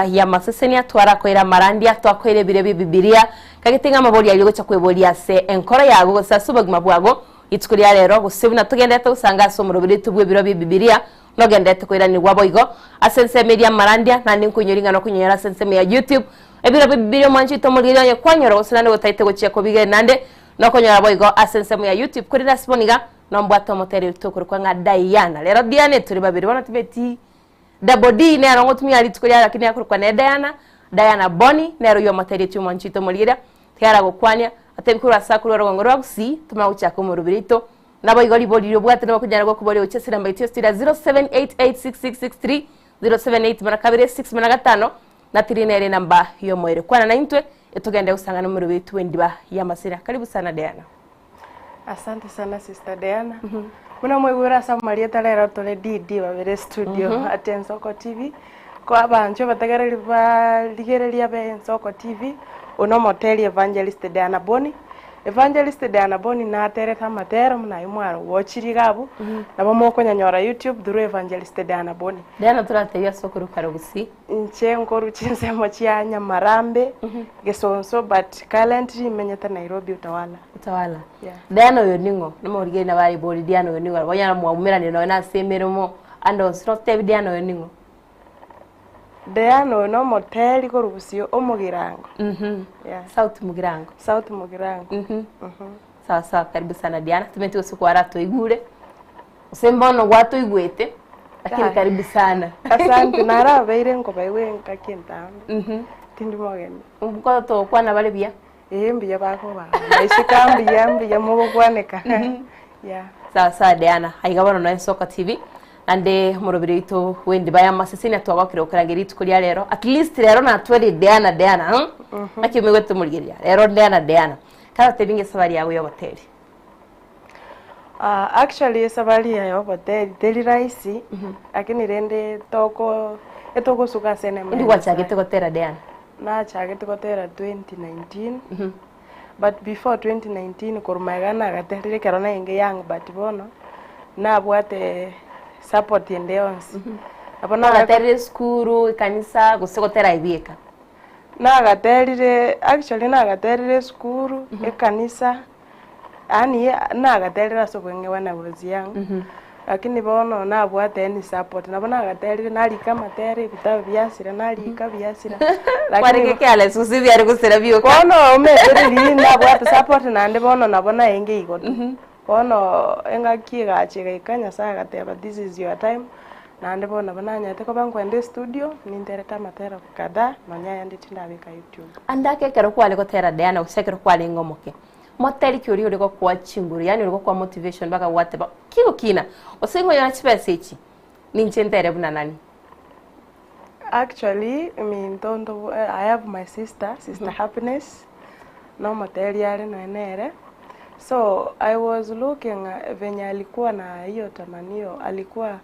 Y'amasesenia twarakoire amarandia, twakoire ebiro bi'Ebibilia, kagete ng'a amabori ayio gocha kweboria ase enkoro yago gose ase obogima bwago rituko ria rero, gose buna togenderete gosanga ase omoroberi oito bw'ebiro bi'Ebibilia, nogenderete koiranigwa boigo ase ensemo eria y'amarandia, naende nkoinyori ng'a nokonyonyora ase ensemo ya YouTube. Ebiro bi'Ebibilia omwanchi oito omorigereria onye kwanyora gose naende gotaete gochia kobiga naende nokonyora boigo ase ensemo ya YouTube. Korende ase bono iga nombwate omoteria oito okorokwa ng'a Diana. Rero Diana etore babere bono tibeti Double D nero ngotumia rituko riaye lakini akorokwa ne Diana, Diana Bonny nere oyio omoteretie omwanchi oito omorigereria, tiga aragokwania, atebi korwa ase akorwa orogongo rwa Gusii, tomanye gochaka omoroberi oito. Naboigo ribori riria obwate nabo okonyara gokoboria gochia ase enamba yaito ya studio ya 07886663 078 mara kabere 6 mara gatano na tiri nere enamba yomoerio. Kwana naintwe etogende gosang'ana omoroberi oito bw'endiba y'amasira. Karibu sana Diana. Asante sana sister Diana. Buna mwaigwera ase amarieta rero tore DD babere studio at Ensoko TV. Ko abanchwa abategereri barigereria be Ensoko TV, oyo nomoteri Evangelist Diana Boni. Evangelist Diana Boni naterete amatero buna aywo mwarogochirie iga abwo, nabo mokonyanyora YouTube through Evangelist Diana Boni. Diana toratebie ase okorwa kare Gusii. Inche nkorwa chinsemo chia Nyamarambe, Gesonso but currently menyete Nairobi Utawala. Utawala. Yeah. Diana oyo ning'o? Namorigereria nabo arebori Diana oyo ning'o? Nabo mwaumeranire nonya na ase emeremo ande onsi notebi Diana oyo ning'o? Diana oyo nomoteri korwa bosio omogirango. Yeah. South Mugirango. South Mugirango. Sawa sawa, karibu sana Diana. Timanyeti gose kwaratoigure. Gose mbono gwatoigwete, lakini Yaya. karibu sana. Asante narabeire nkobaigwa engaki entambe. Tindi mogeni. Nko togokwana bare buya. Ee mbuya bakoba naisika mbuya mbuya mogokwaneka. Yeah. Sawa sawa Diana, aiga bono noe Nsoko TV naende omoroberi oito bw'endiba y'amaseseni twagokire gokorangeria rituko ria rero at least rero natwere Diana Diana hmm? Naki omigwete tomorigereria rero Diana Diana kare otebi ng'a esabari yago y'oboteri Actually esabari eye ya oboteri teri rahisi, lakini rende toko etogosuka ase enemo Indi ya gwachagete Nyasaye. gotera Diana? Nachagete gotera 2019, but before 2019 korwa magega nagaterire ekero narenge young but bono nabwate support ende yonsi. Nabo nare Kwagaterire esukuru, ekanisa, gose gotera aye bieka? Nagaterire actually nagaterire esukuru, ekanisa. Yaani nagaterire ase obweng'e when I was young, lakini bono nabwate any support, nabo nagaterire narika amatera ebitabu biasira narika biasira, lakini Kwarenge careless gose biare gosira bioka. bono omanyete riria nabwate support naende bono nabo naenge igo tu. Bono engaki egacha egaika Nyasaye agateba this is your time, naende bono nabo nanyarete koba nkoenda estudio, ninterete amatera kadhaa, nonya ayande tindabeka YouTube. Ande ake ekero kware gotera Diana gose ekero kwarenge omoke, moteri ki oria ore gokoa chinguru yaani ore gokoa motivation mpaka gwateba ki gokina gose nkonyora chibesa echi ninche ntere buna nani? Actually minto ntobo I have my sister, sister Happiness, nomoteria are nonya nere, so I was looking venye alikuwa na hiyo tamanio alikuwa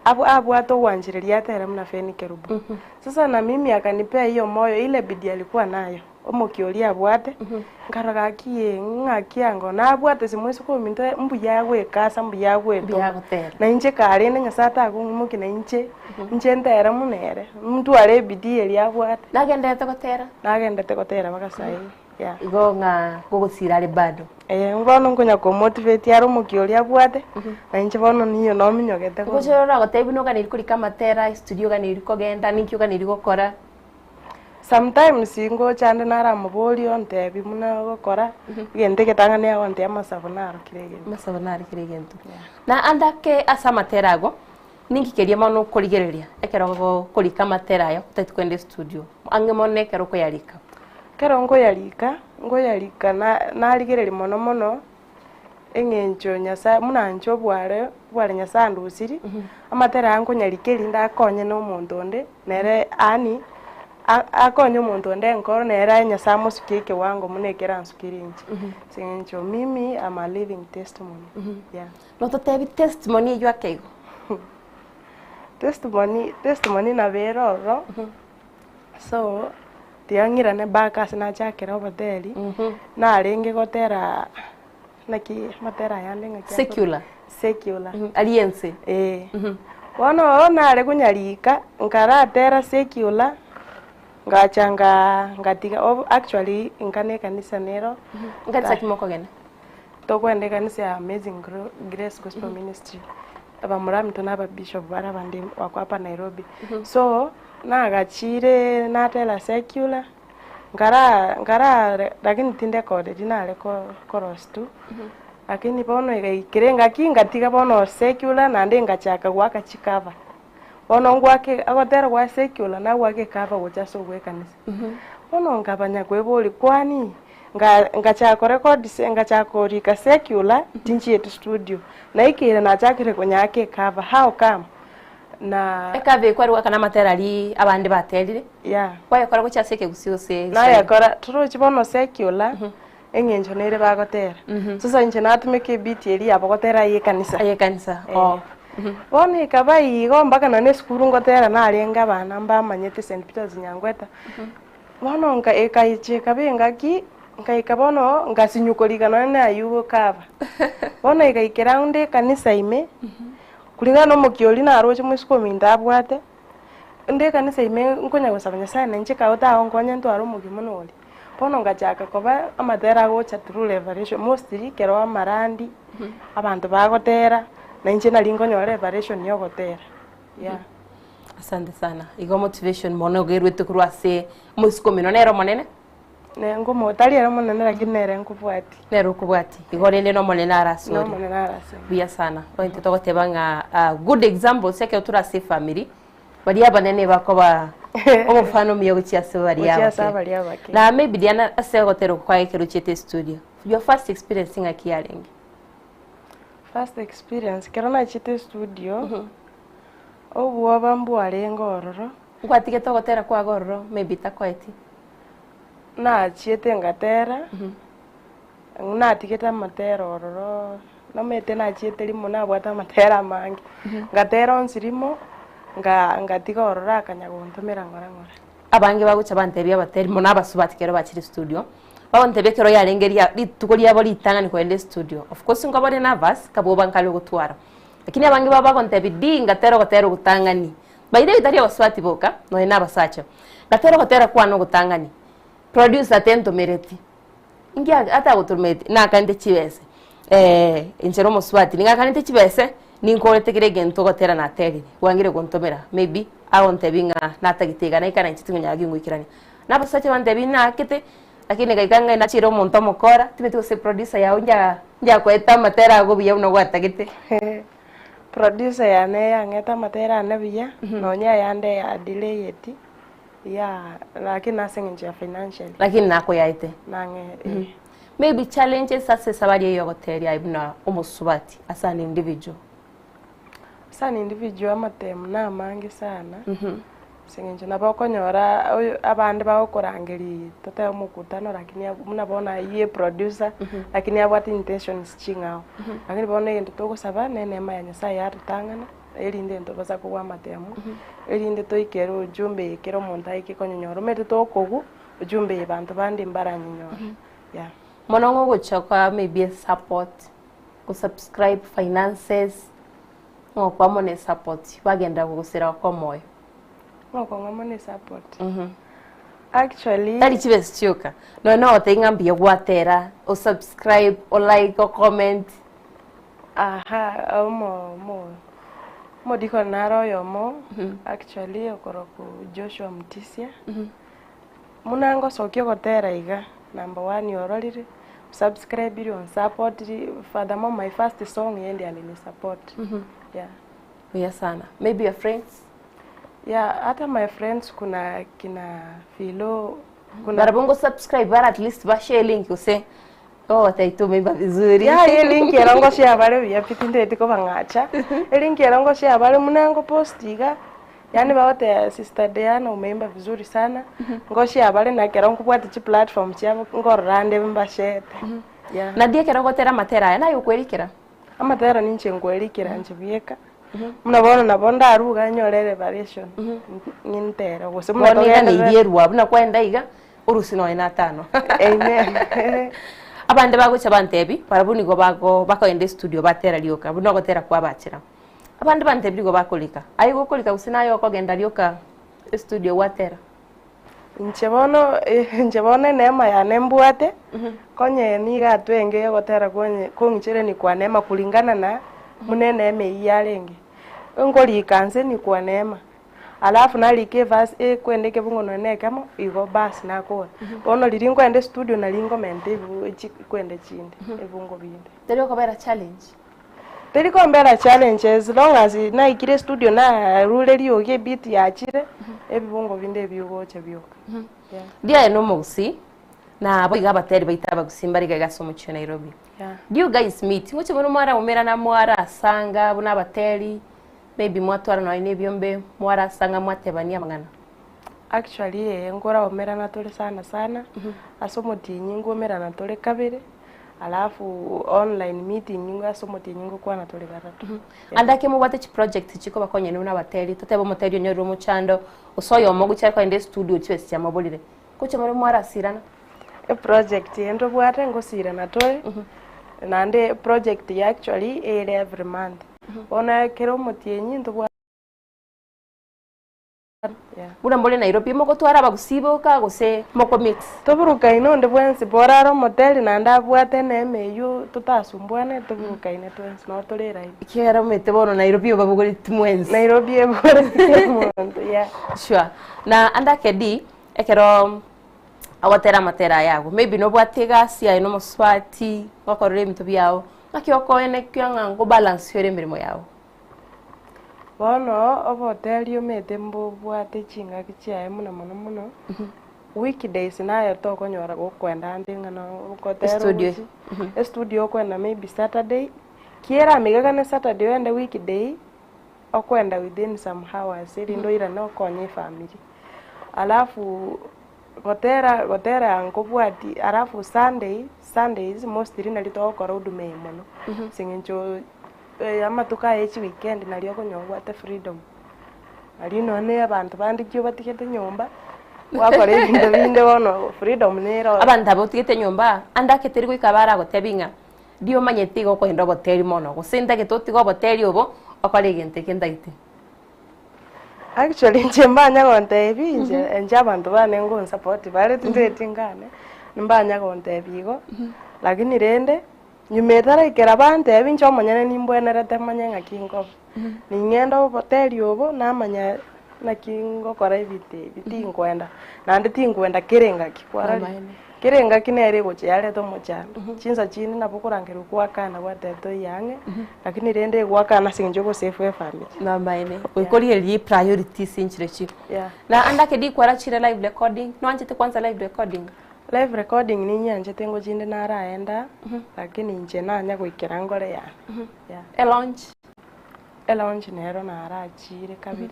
abwate ogwanchereria atere buna Fenny Kerubo. Sasa na mimi akanipea hiyo moyo ile bidii alikuwa nayo, omokia oria abwate, nkarora gaki ee ng'aki ango nabwate ase moiseke ominto mbuya agoekasa mbuya Mbuya agoetoma, agotera. na inche karende Nyasaye atagong'imokia na inche, inche ntere buna ere, ntware ebidii eria abwate. Nagenderete gotera? Nagenderete gotera mpaka saii. Yeah. Igo ng'a gogosira are bado. Eh, bono nkonya komotivate are omokia oria abwate, na inche bono niyo nominyogete Ngocha korwa. ore oragotebie buna oganeiri korika amatera, estudio oganeiri kogenda, ninki oganeiri gokora. Sometimes ngocha ande naramoborie ontebie buna ogokora, egento egetang'ani agontebia amasabo naro kera egento. Amasabo naro kera egento. Na ande ake ase amatera ago, ninki keria mono okorigereria ekero ogokorika amatera aya otagete kogenda estudio, ang'e mono ekero okoyarika? Ekero nkoyarika, nkoyarika na narigereria mono mono eng'encho Nyasaye buna inche obware obware Nyasaye andusiri, amatera aya nkonyarika erinde akonye na omonto onde, nere yaani a- akonye omonto onde enkoro nere aye Nyasaye amosukie ekewango buna ekero ansukirie inche. Ase eng'encho mimi am a living testimony, yeah. Nototebie testimony eywo ake igo. Testimony testimony nabo ere ororo, so Tiga ng'irane back ase nachakera oboteri, narenge gotera naki amatera aya ande ng'aki akoro- Secular. Secular. Aria ense. Eh. Bono oo nare konyarika, nkaratera secular. Ngacha nga ngatiga oh actually inka na ekanisa nero Nkanisa ki mokogenda? Tokogenda ekanisa ya Amazing Grace Gospel Ministry, abamura baminto na ababishop bare abande wako hapa Nairobi. So, nagachire natera secular, nkara nkara lakini tindekodeti nare korosia tu, lakini bono egaikera engaki ngatiga bono secular naende ngachaka goaka chicover. Bono ngwake agotera gwa secular nagwake ecover gocha ase obwekanisa. Bono nkabanya kweboria kwani nga ngachaka korecord se ngachaka korika secular tinchieti studio, naikire nachakire konyaka ecover how come? Na Ecover ekwo arigwaka na amatera aria abande baterire, yeah. kwayekora gochia ase ekegusii gose Egeswahili? Nayekora torochi bono secular eng'encho nere bagotera. Sasa inche natumeka ebeat eria yabo gotera aye ekanisa. Aye ekanisa, oh. Bono ekaba igo mpaka nonye na esukuru ngotera narenge abana mbamanyete St Peters Nyangweta. Bono nka ekaicha ekaba engaki, nkaika bono ngasinyukorika nonye na aywo cover. Bono egaikera onde ekanisa ime, kulingana na omokia oria naroche moisiko ominto abwate, Inde ekanisa ime nkonya gosaba Nyasaye na inche kagote agonkonya ntware omokia buna oria. Bono ngachaka koba amatera agocha through revelation mostly ekero amarandi, abanto bagotera, na inche nari nkonyora revelation ya ogotera, yeah. Asante sana. Igo motivation mono ogerwete korwa ase omosike omino nere omonene? Ne ngomo tari ere omonene lakini nere nkobwati. Nere okobwati. Igo rende nomonene arasore. Nomonene arasore. Buya sana. Bono intwe togoteba ng'a ah, good examples ekero tore ase efamiri, baria abanene bakoba omofano omuya gochia ase baria Gochia ase abake. abaria abake. Na maybe Diana ase ogotera okwo kwaye ekero ochiete estudio, your first experience ng'aki yarenge? First experience, ekero nachiete estudio, obwoba mbwarenge ororo. Ngwatigete ogotera kwago ororo maybe takoeti? Nachiete ngatera, natigete amatera ororo, nomanyete nachiete rimo nabwate amatera amange, ngatera onsi rimo, nga ngatiga ororo akanya gontomera ng'ora ng'ora. Abange bagocha bantebia abateri mono abasubati ekero bachire studio, bagontebia ekero yarenge ria rituko riabo ritang'ani kogenda estudio, of course nkobare nervous kabwoba nkare gotwara, lakini abange babo bagontebia di ngatera ogotera ogotang'ani, By the way tari abasubati boka, nonya na abasacha. Gatera ogotera kwane ogotang'ani, producer atentomereti, inki atagotomereti nakanete chibese inche na omosubati nigakanete chibese, ninkorete kera egento ogotera naterire, bwangire gontomera maybe agontebia ng'a natagete iga naika nainche tingonyara gingoikerania. Na abasacha bantebia nakete, lakini gaika ng'a nachire omonto omokora, timanyeti gose producer yago nja njakoete amatera ago buya buna gwatagete. Producer yane yang'ete amatera ane buya, nonya ayande ya delayeti, yeah, lakini ase eng'encho ya financially. Lakini nakoyaete. Nang'e eh. Maybe challenges ase esabari eye yogoteria aye buna omosubati as an individual. As an individual amatemu na amange sana, ase eng'encho nabo okonyora oyo abande bagokorangeria totebe omokutano lakini abwo buna bono aywo eproducer, lakini abwate intentions ching'ao. Lakini bono egento togosaba na eneema ya Nyasaye yatotang'ana, erinde ntobasa kogwa amatemo, erinde toikere ujumbe eye kera omonto aike konyenyora. Omanyete tokogwa, ujumbe eye banto bande mbaranyenyora, yeah. Mono ng'ogocha kwa maybe esupport, gosubscribe, finances, ng'okwa amo na esupport, bagenda gogosera gokwa omoyo. Ng'okong'a mono esupport. Actually. Tari chibesa chioka, nonya na ogotebia ng'a mbuya gwatera, osubscribe, olike, ocomment. Aha, omo omo omodikoni nare oyomo, actually okorokwa Joshua Mutisia, buna ngosokia ogotera iga, number one ororire, osubscribire, onsupportiri, furthermore my first song yende alinisupport, yeah. Buya sana. Maybe your friends? Yeah, hata my friends kuna kina Philo, kuna Barabwo ngo subscribe bare at least bashare link gose ogotebia tumeimba vizuri. Yeah, elink ero ngoshare bare buya pi tindeti kobang'acha, elink ero ngoshare bare buna ngopost iga, yaani bagoteba sister Diana umeimba vizuri sana, ngoshare bare na ekero nkobwate chiplatform chiabo nkorora ande mbashete, yeah. Naende ekero ogotera amatera aya naye okwerikera? Amatera ninche nkwerikera inche bweka, buna bono nabo ndaruga nyore revelation, nintere gose buna Bono iga togenderere. neiria erwa buna kwaenda iga, orusie nonye na atano. Amen. Abande bagocha bantebi, barabwo nigo bago bakogenda estudio batera rioka, buna ogotera kwabachera. Abande bantebi nigo bakorika, aye gokorika gose naye okogenda rioka estudio gwatera? Inche bono inche bono eneema yane mbwate, konye nigo atwenge ogotera konye kong'ichere ni kwa neema kulingana na buna eneema eyio yarenge. Nkorika nse ni kwa neema, alafu narika everse ekwenda ekebungo nonye na ekemo, igo bas nakora. Bono riria nkoenda estudio nari nkomenta ebibu chi kwenda chinde ebibungo binde. Teri okobera challenge? Teri kombera challenge as long as naikire estudio narure riogi ebeat yachire, ebibungo binde ebigocha bioka. Yeah. Ndiaye na omogusii, na boigo abateri baito abagusii mbare iga iga ase omochie o Nairobi. Yeah. Do you guys meet? Ngochia bono mwaraumerana mwarasanga buna abateri, maybe mwatwara nonye na ebiombe, mwarasanga mwatebania amang'ana? Actually ee nkoraumerana tore sana sana, ase omotienyi nkomerana tore kabere, alafu online meeting nigo ase omotienyi ngokwana tore gatato. Ande ake mobwate chiproject chikobakonya inwe buna abateri, totebe omoteri onyorire omochando, gose oyomo gochia are kogenda estudio chibesa chiamoborire, ngochia more mwarasirana? Eproject eye ntobwate ngosirana tore, naende eproject eye actually ere every month, bono ekero omotienyi ntobwate. Buna more Nairobi, mogotwara abagusii boka gose moko mix? Toburukaine onde bwensi, bora are omoteri naende abwate eneema eywo totasumbuane, toburukaine twensi nabo tore eraini. Ekiagera omanyete bono Nairobi obabogoreti mwensi. Nairobi ebogoretie omonto, yeah. Sure. Na ande ake di, ekero ogotera amatera aya agwo, maybe nobwate egasi aye na omosubati, gokorora ebinto biago, ng'aki okoenekia ng'a nkobalance ore emeremo yago? Bono oboteri omanyete mbobwate chingaki chiaye muna mono mono, weekdays naye tokonyora gokwenda ande ng'a nogotera Estudio. ogochia, estudio okwenda maybe Saturday, kiera amigegane Saturday ogende weekday, okwenda within some hours erinde oirane okonye efamiri. Alafu gotera gotera nkobwati alafu Sunday, Sundays mostly nari togokora huduma eye mono, ase eng'encho amatuko aya echiweekend naria okonyora obwate freedom. Nario nonye abanto bande ki obatigete nyomba, gwakora ebinto binde bono freedom nere ororo. Abanto aba otigete nyomba, ande ake teri goika baragotebi ng'a riria omanyete igo okoenda oboteri mono, gose ntagete otige oboteri obo, okore egento eke ntagete. Actually inche mbanya gontebia inche, inche abanto bane ngonsupport bare tintageti nkane, mbanya gontebia igo, lakini rende. Nyuma etaraikera bantebie inche omonyene nimbwenerete manye ng'aki nkoba. Ning'ende oboteri obo namanya naki ngokora ebinto ebi tinkwenda, naende tinkwenda kera engaki kwarorire. Kera engaki nere egocha yareta omochando, chinsa chinde nabo okorangerwa gwakana gwateba toiyo ang'e, lakini rende egwakana ase eng'encho ogosefu efamiri. Namaene, goika origererie priorities nchirochio. Yeah. Na ande ake dikwarachire live recording, nwanchete kwanza live recording? Live recording ninyanchete ngochinde naraenda, lakini inche nanya goikera nkore yane. Yeah. Elaunch? Elaunch nero narachire kabere.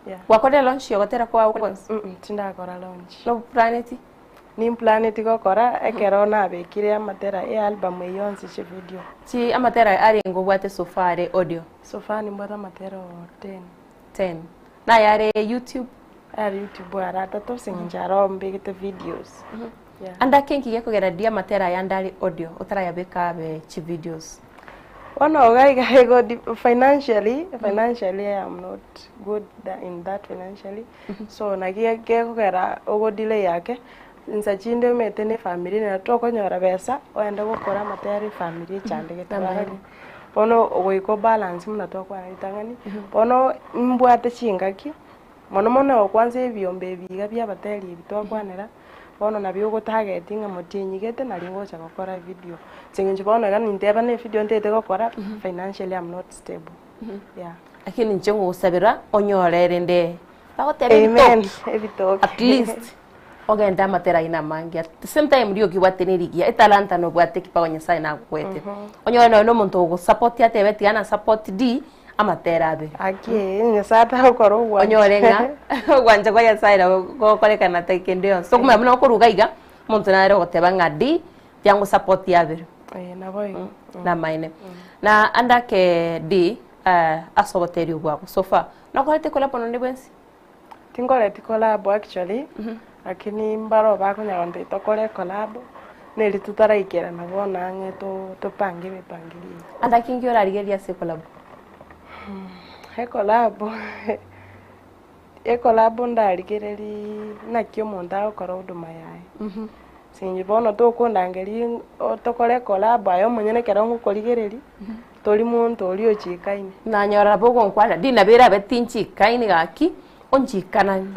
Yeah. Gwakorire launch ya ogotera kwao gwensi? Mm tindakora launch. Noblaneti? Nimplaneti gokora ekero nabekire amatera ealbum eyio yonsi chividio. Chi amatera arenge obwate so far are audio? So far nimbwate amatera ten. Ten. Nayare YouTube? Are YouTube are atato ase eng'encho aro mbegete videos. Yeah. Ande ake nki gekogera riria amatera aya ande are audio otarayabeka abe chivideos? Bono iga iga igo di- financially, financially I am not good in that financially, so naki gekogera ogodelay ake, insa chinde omanyete na efamiri nero tokonyora besa, ogende gokora amatera efamiri echandegete barabwo. Bono goika obalance buna twakwana ritang'ani, bono nimbwate chingaki, mono mono kwanza ebiombe ebi iga bia abateri ebi twakwanera, bono nabio ogotarget ng'a motinyigete nari ngocha gokora evideo. Ase eng'encho bono iga ninteba na evideo ntagete gokora, financially am not stable, yeah. Lakini inche ngogosabera onyore rende bagoteba Amen, ebitoki ebitoki. at least ogende amatera aino amange at the same time rioki obwate ne rigiya etalanta nobwate ekipawa Nyasaye nagokwete. Onyore nonye na omonto ogosupport atebe tiga na support di amatera abe. Aki ee, Nyasaye atagokora ogwancha. Onyore ng'a ogwancha kwa Nyasaye nabo gokorekana ta kende yonsi. Tokomanya buna okoruga iga, omonto nare ogoteba ng'a di, tiga ngosupport abere. Ee, nabo igo. Namaene. Na ande ake di, ase oboteria obwabo so far, nokorete collabo nonde bwensi? Tinkoreti collabo actually, lakini mbaro bakonyara gontebia tokore ecollabo, neri totaraikerana bono ang'e to- topange emepangilio eye. Ande ake inki orarigererie ase ecollabo? Ecollabo, Ecollabo ndarigereria naki omonto agokora huduma yaye. Sinche bono tokondangeria tokore ecollabo aye omonyene ekero ngokorigereria, tori monto oria ochikaine. Nanyora nabo ogonkwana rinabe erabe tinchikaini gaki, onchikanani.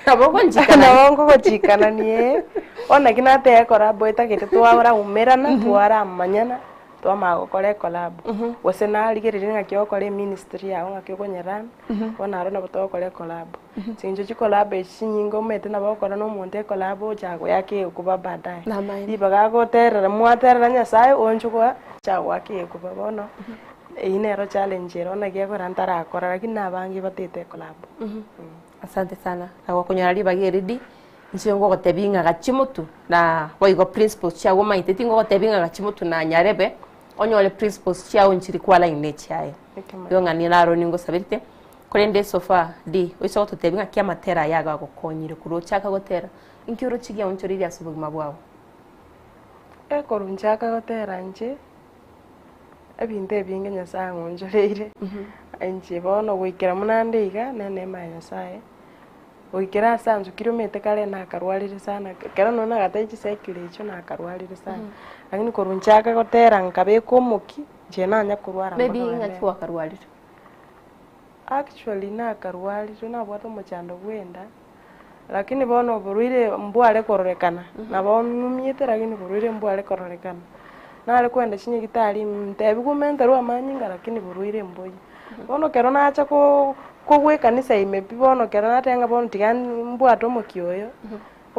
Nabo ogonchikanani. Nabo nkogochikanani ee, bono naki nateba ecollabo etagete twaraumerana, twaramanyana. Twamanya gokora ecollabo, gose narigereria ng'aki ogokora eministry yago ng'aki okonyerana, bono aro nabo togokora ecollabo. Ase eng'encho chicollabo echi chinyinge omanyete nabo ogokora na omonto ecollabo ocha goyaka egekuba baadaye. Namaene. Ribaga agoterera mwaterera Nyasaye oonche goa ocha goaka egekuba bono, eywo nero challenge ero naki ekogera ntarakora lakini na abange batete ecollabo. Asante sana, na gokonyora ribaga eri di. Inche ngogotebia ng'a gachie motwe, na boigo principles chiago omanyete tingogotebia ng'a gachie motwe na nyarebe, onyore principles chiago nchiri kwa line na echiaye. Igo ng'a nigo naro ningosaberete, korende so far di, oise gototebia ng'aki amatera aya iga agokonyire korwa ochaka gotera, inki oroche giaonchoreirie ase obogima bwao? Ekorwa nchaka gotera inche, ebinto ebinge Nyasaye ang'onchoreire, inche bono goikera buna nde iga, ne eneema ya Nyasaye. Goikera ase anchokire omanyete kare nakarwarire sana, ekero nonya nagatagia chicycle echio nakarwarire sana. Lakini korwa nchaka gotera nkabeka omokia, inche nanya korwara Maybe mpaka ng'aki leo. gwakarwarire? Actually nakarwarire nabwate omochando bwa enda, lakini bono oborwaire mbware kororekana, nabo ng'umiete lakini oborwaire mbware kororekana. Nare kogenda chinyagitari ntebiwe menterwe amanyinga lakini borwaire mboiyo. Bono ekero nacha ko kogwa ekanisa ime pi bono ekero nateba ng'a bono tiga mbwate omokia oyo,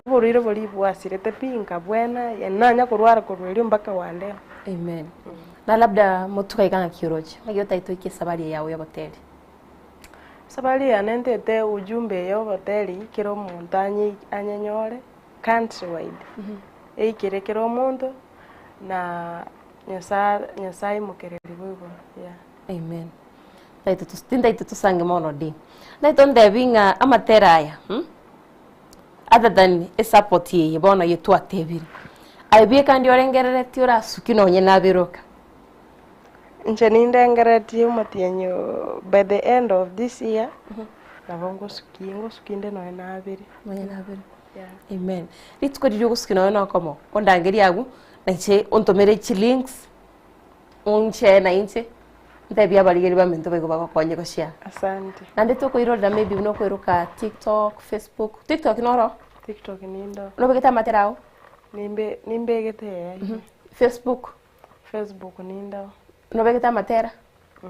oborwaire boria bwasirete pi nkabwena, yaani nanya korwara korwa erio mpaka wa leo. Amen. Na labda motuko iga ng'aki oroche, ng'aki otagete oike esabari eye yago ya oboteri? Esabari yane ntete ujumbe eye ya oboteri kera omonto anye anyenyore country wide, eikere kera omonto na Nyasaye Nyasaye aimokererigwe igoro yeah. Amen. Ntaete tos- tintaete tosange mono di. Ntaete ontebi ng'a amatera aya mm, other than esupport eye bono eye twatebire, aye bieka ndi orengereretie orasuki nonye nabiroka. Inche nindengeretie omotienyi oo by the end of this year, nabo ngosukia, ngosukia inde nonye nabere. Nonye nabere. Yeah. Amen. Rituko riria ogosukia nonye nokomo, ondangerie abwo, nainche ontomere chilinks, Inche na inche, ntebie abarigeri baminto baigo bagokonye gochia. Asante. Naende tokoirorera maybe buna okoiroka TikTok, Facebook, TikTok noro? TikTok nindo. Nobegete amatera ao? Nimbe nimbegete ee. Facebook? Facebook nindo. Nobegete amatera?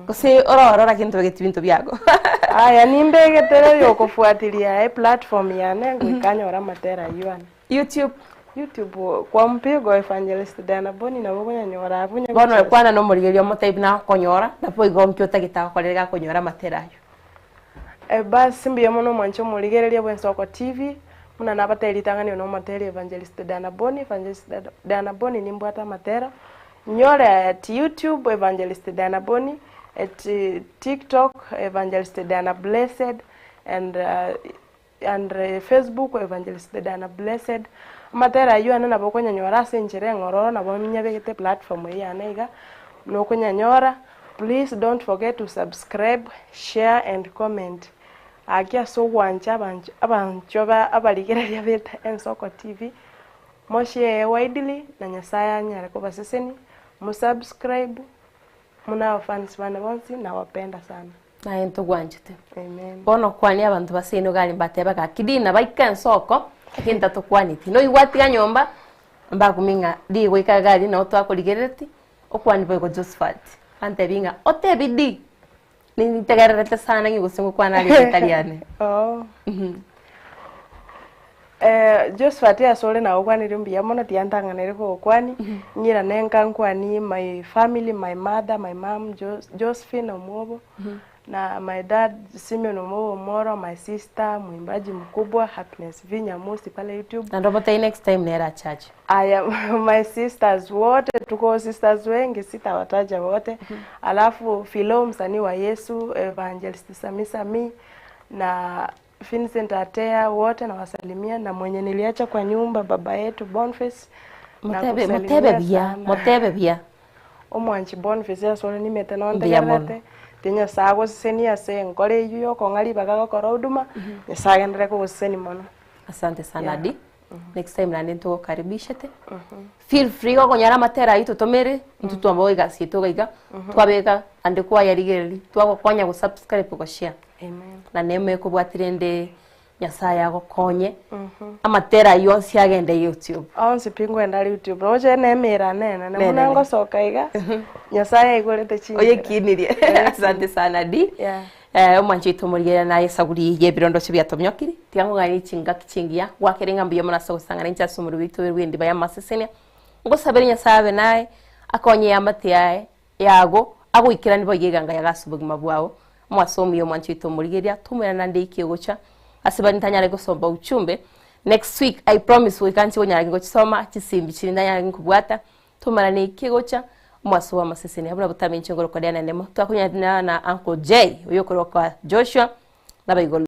Gose ororo lakini tobegeti binto biago? Aya nimbegete rero okofuatilia eplatform yane goika nyore amatera aywo ane. YouTube? YouTube kwa mpigo Evangelist Diana Boni nabo okonyanyora abwo onye Bono gochia kwana na omorigereria omotebi nagokonyora, naboigo nki otagete agokorere gakonyora amatera ayio. Eh basi mbuya mono omwanche omorigereria bw'Ensoko TV, buna nabatebia ritang'ani oyo nomoteri Evangelist Diana Boni, Evangelist Diana Boni nimbwate amatera, nyore at YouTube Evangelist Diana Boni, at TikTok Evangelist Diana Blessed and And Facebook Evangelist Diana Blessed, amatera ayio ane nabo okonyanyora ase enchera eng'ororo nabo nyabegete platform eye yane iga, nokonyanyora, please don't forget to subscribe, share and comment. Gaki ase ogwancha abanch abanchwa ba abarigereria bete Ensoko TV, mo share widely na Nyasaye anyare kobasesenia, mo subscribe, muna abafans bane bonsi nawapenda sana. Naye ntogwanchete. Amen. Bono kwania abanto ba seino gari mbateba gaki dina baike ensoko lakini tatokwaneti. Noigwa atiga nyomba mbagumi ng'a rigoika gari nao twakorigerereti okwani boigo Josephat. Antebi ng'a otebi di nintegererete sana ng'i gose ngokwana are erieta riane. Oh. Eh, Josephat ase ore nagokwanirie mbuya mono tiga ntang'anere kogokwani, ng'irane nka nkwanie my family, my mother, my mum Jo- Josephine Omwobo, na my dad Simeon Omwobo Omoro, my sister mwimbaji mkubwa Happiness V Nyamosi pale YouTube. Naende omotebi next time nere achache. Aya my sisters wote tuko sisters wengi sitawataja wote alafu Philo msanii wa Yesu Evangelist Sami Sami na Vincent Atea wote nawasalimia na mwenye niliacha kwa nyumba baba yetu Boniface Motebe nakusalimia motebe buya sana. motebe buya. Omwanchi Boniface ase ore nimete Mbuya mono. nontegererete. Tiga Nyasae agosesenie ase enkoro eywo ya okong'a ribaga gokora huduma, Nyasae agenderere kogosesenia mono. Asante sana Adi. Next time naende ntogokaribishete. Feel free gokonyora amatera aywo totomere, intwe twamboa egasi yaito iga iga, twabeka ande kwayarigereria, twagokonya go subscribe go share. Amen. Na neema ekobwati rende Nyasaye agokonye, amatera aywo onsi agende YouTube. Onsi pi nkoenda are YouTube, roche nemira nene, na buna Nenene. ngosoka iga, Nyasaye aigorete chinchera. Oyekinirie. Asante sana Adi. Yeah. Eh, omwanchi oito omorigereria naye esaguri y'ebirondoche biatomyokiri, tiga nkong'anie chingaki chingiya, gwakere ng'a mbuya mono ase ogosang'ana inche ase omorwoti oito bw'endiba y'amasesenia. Ngosabere Nyasaye abe naye, akonye eamate yaye, yago, agoikeranie boigo eganga yago ase obogima bwao. Omwase omuya omwanchi oito omorigereria, tomoirane naende eiki egocha, ase baria ntanyare gosomba uchumbe, next week I promise goika nche konyara gochisoma chisimbi chiria ntanyare nkobwata, Tomarane eiki egocha, omoaso bw'amaseseni abwo nabo tamenche ngoro koria nendemo. Twakonyana na Uncle Jay, oyo okorokwa Joshua, nabaigoro.